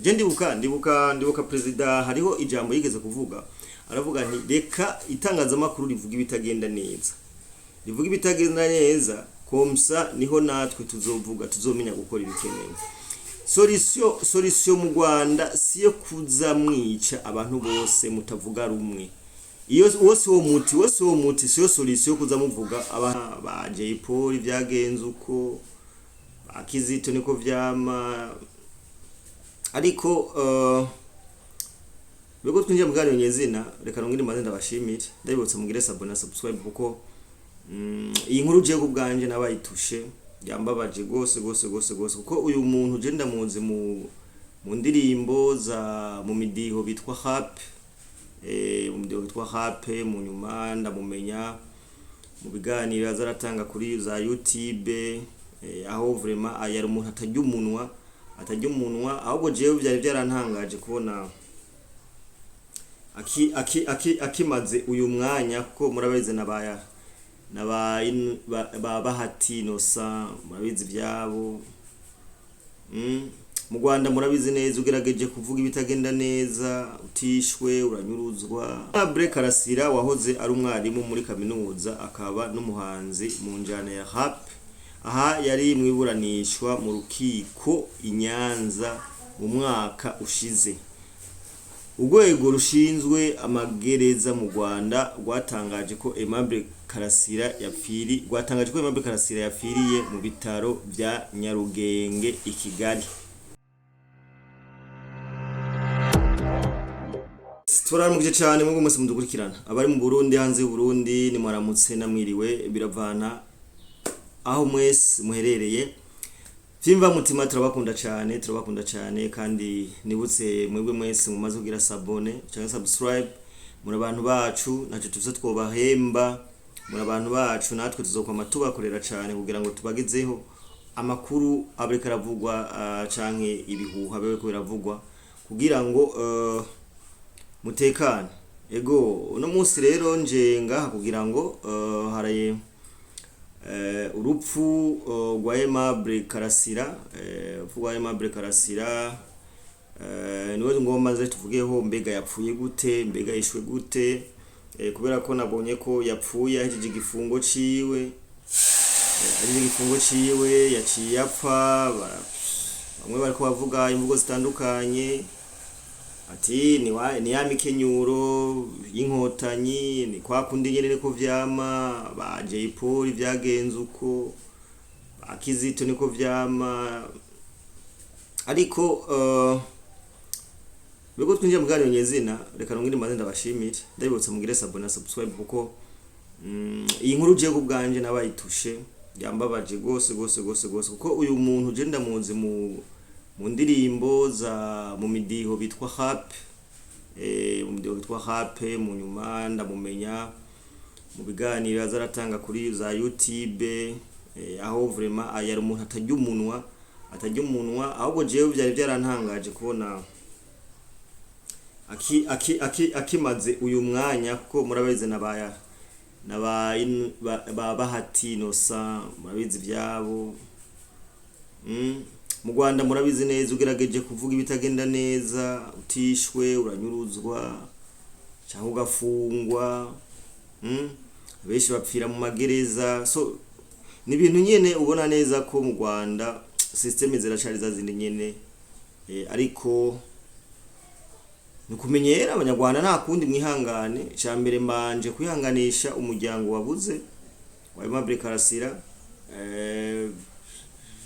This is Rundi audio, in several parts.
Je ndibuka perezida, hariho ijambo yigeze kuvuga, aravuga nti: "Reka itangazamakuru rivuga ibitagenda neza, rivuga ibitagenda neza, comme ça niho natwe tuzovuga, tuzomenya gukora ibikenewe." Solution mu Rwanda siyo kuza mwica abantu bose mutavuga rumwe. Iyo wose uwo muti wose, uwo muti siyo solution. Kuza muvuga aba ba Jay Polly vyagenze uko, ba Kizito niko vyama. Ariko bego twinjiye mu kiganiro nyezina, reka nongere maze ndabashimire, ndabibutsa mugire s'abonner, subscribe, kuko iyi nkuru je ku bwanje nabayitushe, yambabaje gose gose gose gose, kuko uyu muntu je ndamuzi mu ndirimbo za mu midiho bitwa rap, mu midiho bitwa rap. Mu nyuma ndamumenya mu biganiro azaratanga kuri za YouTube, aho vraiment yari umuntu atarya umunwa, atarya umunwa. Ahubwo jewe byari byarantangaje kubona akimaze uyu mwanya, kuko murabizi nabaya naba ba Bahati Innocent, murabizi ivyabo. Mu Rwanda murabizi neza, ugerageje kuvuga ibitagenda neza utishwe, uranyuruzwa. Aimable Karasira wahoze ari umwarimu muri kaminuza akaba n'umuhanzi mu njyana ya rap, aha yari mwiburanishwa mu rukiko i Nyanza mu mwaka ushize. Urwego rushinzwe amagereza mu Rwanda rwatangaje ko Aimable Karasira yapfiri rwatangaje ko Aimable Karasira yapfiriye mu bitaro vya Nyarugenge i Kigali. Turaramukije cyane mwebwe mwese mudukurikirana, abari mu Burundi, hanze y'u Burundi, ni mwaramutse namwiriwe, biravana aho mwese muherereye. Vyimva mutima, turabakunda cyane, turabakunda cyane. Kandi nibutse mwebwe mwese mumaze kugira s'abonner cyangwa subscribe, muri abantu bacu, ntacyo tuze twobahemba. Muri abantu bacu, natwe tuzokwama tubakorera cyane kugira ngo tubagezeho amakuru abariko aravugwa, canke ibihuha bibe biravugwa, kugira ngo mutekane. Ego, uno munsi rero nje ngaha kugira ngo haraye urupfu rwa Aimable Karasira, urupfu rwa Aimable Karasira, niwe ngomba nze tuvugeho. Mbega yapfuye gute? Mbega yishwe gute? Kubera ko nabonye ko yapfuye ahejeje igifungo ciwe, ahejeje igifungo ciwe yaciye apfa. Bamwe bariko bavuga imvugo zitandukanye, ati ni ya mikenyuro y'Inkotanyi, ni kwa kundi nyene niko vyama, ba Jay Polly vyagenze uko, ba Kizito niko vyama. Ariko bego twinjiye mu kiganiro nyezina, reka nongere maze ndabashimire, ndabibutsa mugire s'abonner, subscribe, kuko iyi nkuru je ku bwanje nabayitushe, yambabaje gose gose gose gose, kuko uyu muntu je ndamuzi mu ndirimbo za mu midiho bitwa rap, mu midiho bitwa rap. Mu nyuma ndamumenya mu biganiro azaratanga kuri za YouTube, aho vraiment yari umuntu atarya umunwa, atarya umunwa. Ahubwo jewe byari byarantangaje kubona akimaze uyu mwanya, kuko murabizi nabaya naba ba Bahati Innocent, murabizi ivyabo. Mu Rwanda murabizi neza, ugerageje kuvuga ibitagenda neza utishwe, uranyuruzwa cyangwa ugafungwa. Benshi bapfira mu magereza. So ni ibintu nyene ubona neza ko mu Rwanda système ziracari za zindi nyene, ariko ni ukumenyera Abanyarwanda, nta kundi, mwihangane. Icya mbere mbanje kwihanganisha umuryango wabuze wa Aimable Karasira.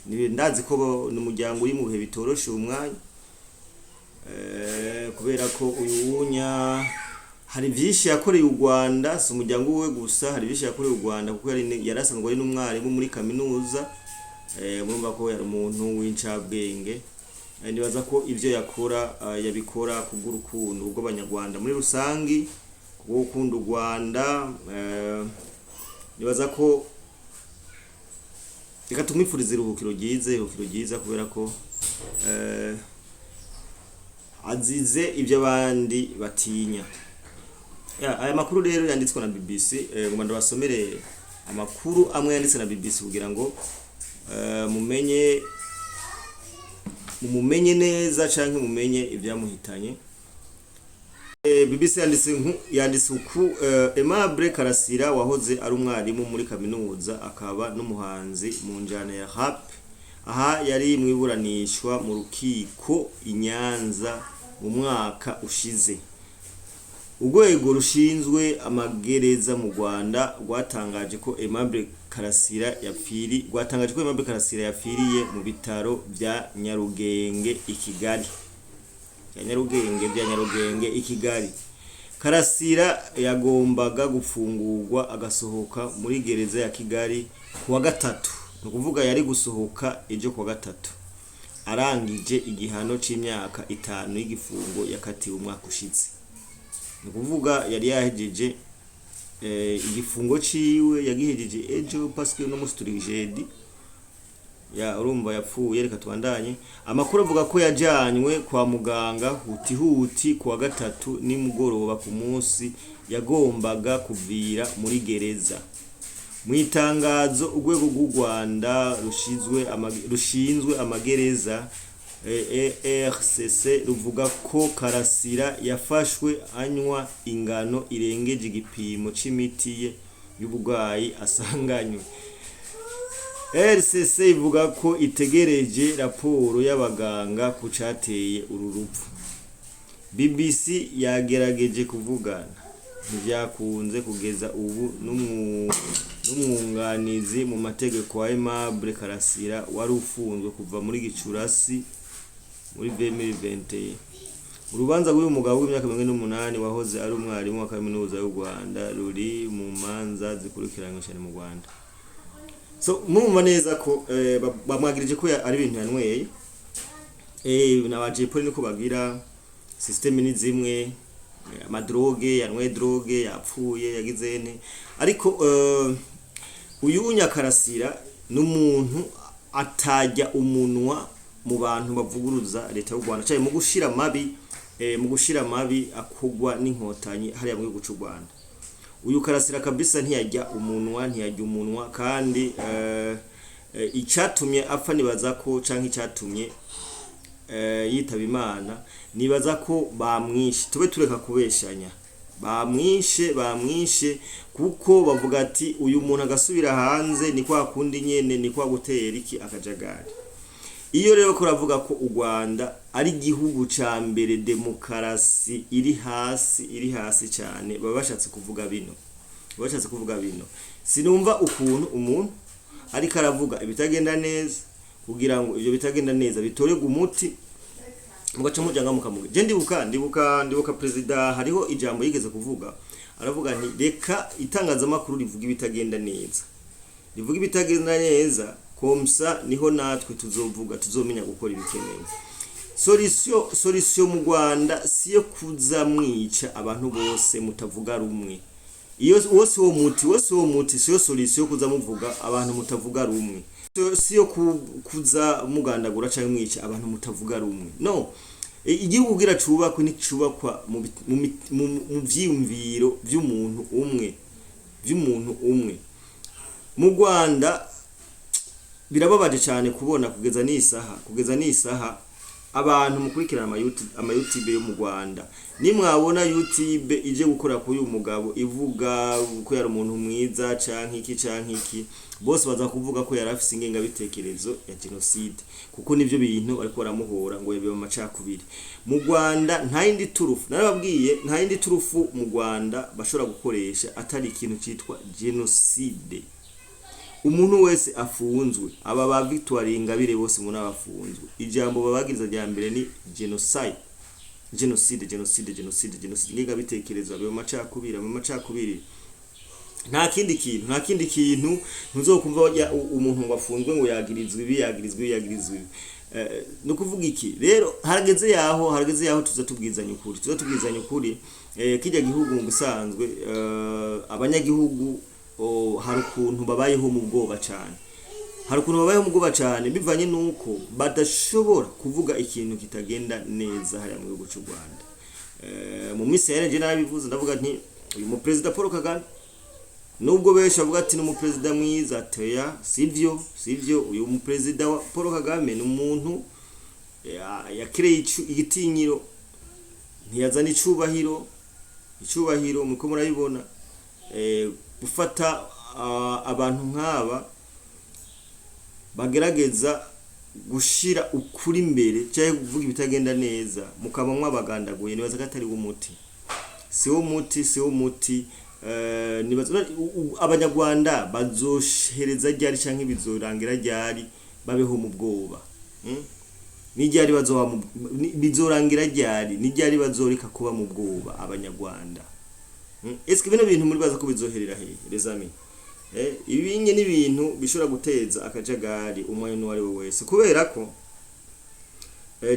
Ndazi ko ni umuryango uri mu bihe bitoroshe uyu mwanya, kubera ko uyu wunya hari vyinshi yakoreye u Rwanda, si umuryango wiwe gusa, hari vyinshi yakoreye u Rwanda, kuko yari asanzwe ari n'umwarimu muri kaminuza. Murumva ko yari umuntu w'incabwenge. Nibaza ko ivyo yakora yabikora kubw'urukundo rw'Abanyarwanda muri rusangi, kubwo gukunda u Rwanda. Nibaza ko reka tumwifurize iruhukiro ryiza, iruhukiro ryiza, kubera ko azize ibyo abandi batinya. Ya, aya makuru rero yanditswe na BBC, ngomba ndabasomere amakuru amwe yanditse na BBC kugira ngo mumenye. Mumumenye neza canke mumenye ivyamuhitanye. BBC yanditse uku: Aimable Karasira wahoze ari umwarimu muri kaminuza akaba n'umuhanzi mu njyana ya rap, aha yari mwiburanishwa mu rukiko i Nyanza mu mwaka ushize. Urwego rushinzwe amagereza mu Rwanda rwatangaje ko Aimable Karasira yapfiriye mu bitaro vya Nyarugenge i Kigali, bya Nyarugenge i Kigali. Karasira yagombaga gufungurwa agasohoka muri gereza ya Kigali kuwa gatatu, ni ukuvuga yari gusohoka ejo kuwa gatatu, arangije igihano c'imyaka 5 y'igifungo yakatiwe umwaka ushize. Ni ukuvuga yari yahejeje igifungo ciwe, yagihejeje ejo, parce que uno musi turi jeudi. Ya, urumva yapfuye. Reka tubandanye. Amakuru avuga ko yajanywe kwa muganga huti huti kuwa gatatu nimugoroba, ku munsi yagombaga kuvira muri gereza. Mu itangazo urwego rw'u Rwanda rushinzwe amagereza, RCC, ruvuga ko Karasira yafashwe anywa ingano irengeje igipimo c'imiti ye y'uburwayi asanganywe. RCC ivuga ko itegereje raporo y'abaganga ku cateye uru rupfu. BBC yagerageje kuvugana, ntivyakunze kugeza ubu, n'umwunganizi mu mategeko wa Aimable Karasira wari ufunzwe kuva muri Gicurasi muri 2021. Urubanza rw'uyu mugabo w'imyaka 48 wahoze ari umwarimu wa kaminuza y'u Rwanda ruri mu manza zikurikiranywe cyane mu Rwanda. So murumva neza ko bamwagirije ko ari ibintu yanyweye. Na Jay Polly niko bagira, système ni zimwe, amadrogue, yanyweye drogue, yapfuye, yagize nte. Ariko uyu Nyakarasira ni umuntu atajya umunwa mu bantu bavuguruza leta y'u Rwanda cyane mu gushira amabi akugwa n'Inkotanyi hariya mu gihugu cy'u Rwanda. Uyu Karasira kabisa ntiyajya umunwa, kandi icatumye apfa nibaza ko, canke icatumye yitaba Imana, nibaza ko bamwishe. Tube tureka kubeshanya, bamwishe kuko bavuga ati uyu muntu agasubira hanze ni kwa kundi nyene, ni kwa gutera iki akajagari. Iyo rero ko ravuga ko u Rwanda ari igihugu ca mbere demokarasi iri hasi, iri hasi cyane, baba bashatse kuvuga bino, baba bashatse kuvuga bino. Sinumva ukuntu umuntu ariko aravuga ibitagenda neza kugira ngo ivyo bitagenda neza bitorerwe umuti, mugaca mujanga mukamuga. Je ndibuka perezida hariho ijambo yigeze kuvuga, aravuga nti: "Reka itangazamakuru rivuga ibitagenda neza, rivuga ibitagenda neza, comme ça niho natwe tuzovuga, tuzomenya gukora ibikenewe." Solution mu Rwanda siyo kuza mwica abantu bose mutavuga rumwe. Iyo wose uwo muti, wose uwo muti siyo solution yo kuza muvuga abantu mutavuga rumwe. Siyo kuza mugandagura canke mwica abantu mutavuga rumwe, no. Igihugu kugira cubakwe nticubakwa mu vyiyumviro vy'umuntu umwe. Mu Rwanda birababaje cyane kubona kugeza n'isaha abantu mukurikirana ama YouTube yo mu Rwanda, nimwabona YouTube ije gukora kuri uyu mugabo ivuga ko yari umuntu mwiza canke iki canke iki, bose baza kuvuga ko yari afise ingengabitekerezo ya genocide, kuko nivyo bintu ariko baramuhora ngo yabiba amacakubiri mu Rwanda. Nta yindi turufu, narababwiye, nta yindi turufu mu Rwanda bashobora gukoresha atari ikintu citwa genocide. Umuntu wese afunzwe, aba ba Victoire Ingabire bose muri abafunzwe, ijambo babagiriza rya mbere ni genocide, genocide, genocide, genocide, genocide, ingengabitekerezo, abe macakubiri, abe macakubiri. Nta kindi kintu, nta kindi kintu. Ntuzokumva umuntu ngo afunzwe ngo yagirizwe ibi, yagirizwe ibi, yagirizwe ibi. Ni ukuvuga iki rero? Harageze yaho tuza tubwizanya ukuri, tuza tubwizanya ukuri. Kijya gihugu mu busanzwe, abanyagihugu hari ukuntu babayeho mu bwoba cyane, hari ukuntu babayeho mu bwoba cyane bivanye n'uko badashobora kuvuga ikintu kitagenda neza hariya mu gihugu cy'u Rwanda. Mu minsi yahereje narabivuze, ndavuga nti uyu muperezida Paul Kagame, nubwo benshi bavuga ati ni umuperezida mwiza, teya sivyo, sivyo. Uyu muperezida wa Paul Kagame ni umuntu Yakireye igitinyiro, ntiyazana icubahiro. Icubahiro muko murabibona, gufata abantu nk'aba bagerageza gushira ukuri imbere cyangwa kuvuga ibitagenda neza, mukaba mwabagandaguye, nibaza ko atari wo muti, si wo muti, si wo muti. Nibaza abanyarwanda bazohereza ryari canke bizorangira ryari babeho mu bwoba? Ni ryari bazoba bizorangira ryari? Ni ryari bazoreka kuba mu bwoba abanyarwanda? Est-ce que bino bintu muri baza ko bizoherera hehe, les amis? Ibi nye ni ibintu bishobora guteza akajagari umwanya n'uwo ari we wese, kubera ko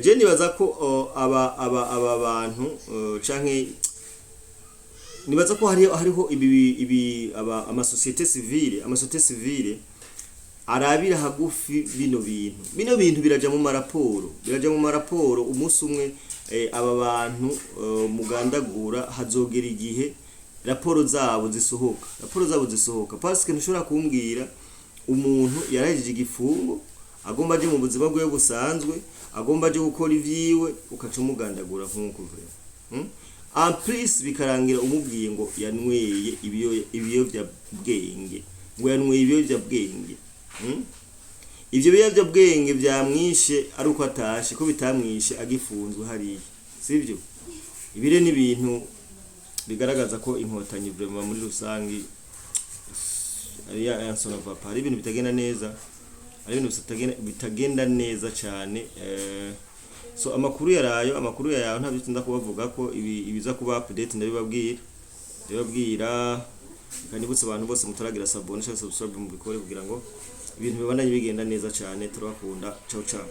je nibaza ko aba bantu, canke nibaza ko hariho ibi aba amasociété civile arabira hagufi bino bintu. Bino bintu biraja mu maraporo, biraja mu maraporo. Umunsi umwe, aba bantu mugandagura, hazogera igihe raporo zabo zisohoka, raporo zabo zisohoka, parce que ntushobora kumbwira umuntu yarahejije igifungo, agomba aje mu buzima bwiwe busanzwe, agomba aje gukora ivyiwe, ukaca umugandagura nk'uko vraiment. En plus bikarangira umubwiye ngo yanyweye ibiyovyabwenge, ngo yanyweye ibiyovyabwenge. Ivyo biyovyabwenge vyamwishe ari uko atashe, ko bitamwishe agifunzwe hariya, sivyo? Ibire ni ibintu bigaragaza ko inkotanyi vraiment muri rusangi ari ya va, hari ibintu bitagenda neza, hari ibintu bitagenda neza cyane. So amakuru yarayo ntabyo tinda kubavuga ko ibi ibiza kuba update ndabibabwira, ndabibabwira. Reka nibutse abantu bose mutaragira s'abonner cyangwa subscribe, mubikore kugira ngo ibintu bibandanye bigenda neza cyane. Turabakunda, ciao ciao.